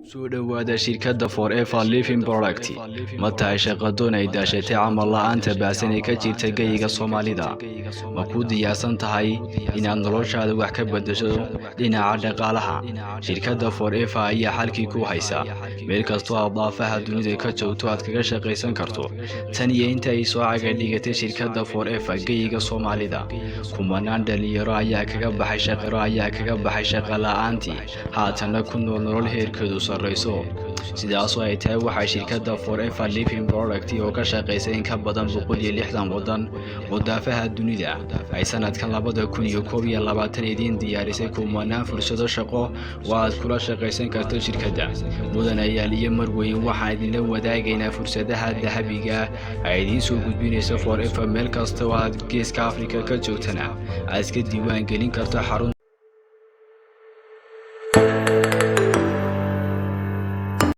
Soo dhowaada shirkadda Forever Living Product. Ma tahay shaqadoon ay daashatay camal la'aanta baahsan ee ka jirta geyiga Soomaalida? Ma ku diyaarsan tahay inaad noloshaada wax ka beddesho dhinaca dhaqaalaha? Shirkadda Forever ayaa xalkii ku haysa. Meel kastoo aad daafaha dunida ka joogto aad kaga shaqaysan karto. Tan iyo inta ay soo caga dhigatay shirkadda Forever geyiga Soomaalida, kumanaan dhalinyaro ayaa kaga baxay shaqo la'aantii, haatana ku nool nolol heerkeedu sarreyso. Sidaasoo ay tahay, waxaa shirkadda Forever Living Product oo ka shaqeysa in ka badan 160 waddan oo daafaha dunida ay sanadkan 2021 idiin diyaarisay kumanaan fursado shaqo oo aad kula shaqaysan karto shirkadda. Mudanayaal iyo marweyn, waxaan idinla wadaagaynaa fursadaha dahabiga ay idiin soo gudbinayso Forever. Meel kasta oo aad Geeska Afrika ka joogtana aad iska diiwaan gelin karto xarun.